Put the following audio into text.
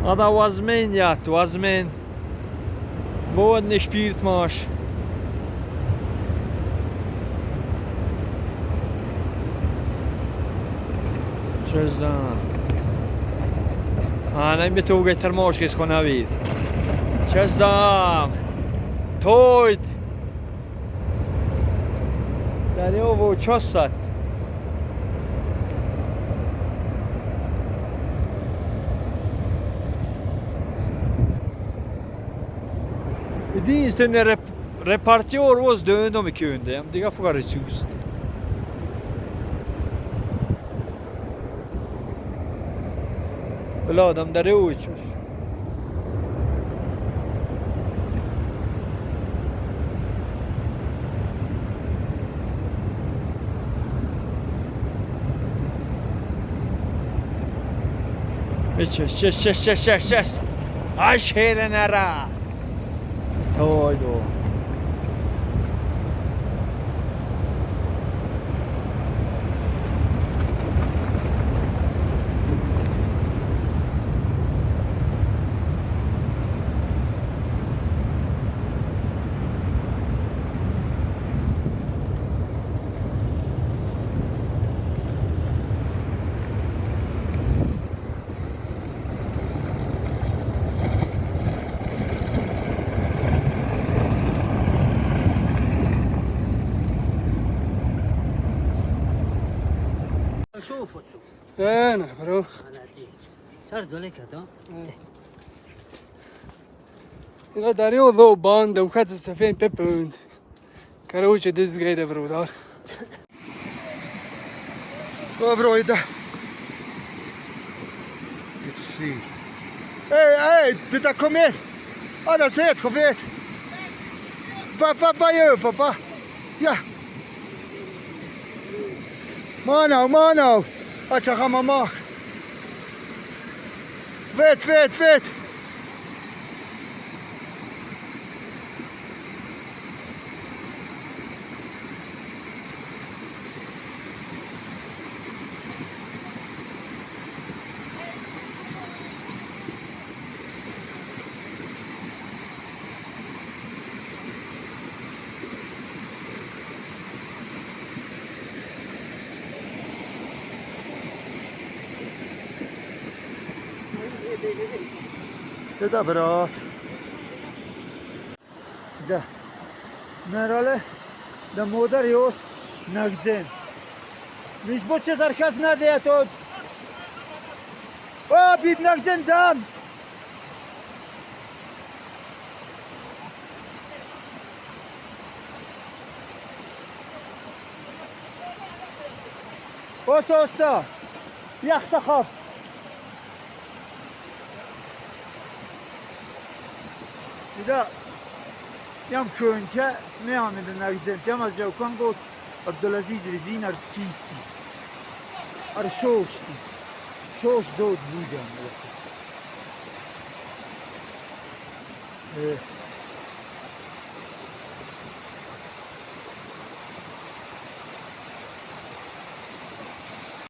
Ада вазмен ят, вазмен. Модный шпиртмаш. Чездан. Ah, nej, tog ett termorskriftsjournal. Чездам. Тойд. Дарёво чосат. Единственный репортер was döndüm künde. Diga fugar sus. Бладам дарёвичуш. Чес, чес, чес, чес, чес, чес. Ай шеренера. Тойду. Eh, bro. Дарил до банда, ухата се фен пепънт. Короче, дес грейда, бро, да. Добро, ида. Let's see. Hey, hey, titta kom igen! Anna, sätt, kom igen! Va, va, va gör, va, va? Ja! Mano, mano! Acha mama. Vet, vet, vet! Да, брат. Да. Мерале, да модар ёс нагден. Лишь бы че зархаз надо, то. О, бит нагден там. Оса, оса. Яхта хафт. Да, ям кönçe ne amedin nagden temaz jawkan got Abdülaziz Rezin artçisti. Arşoşti. Şoş dod budan.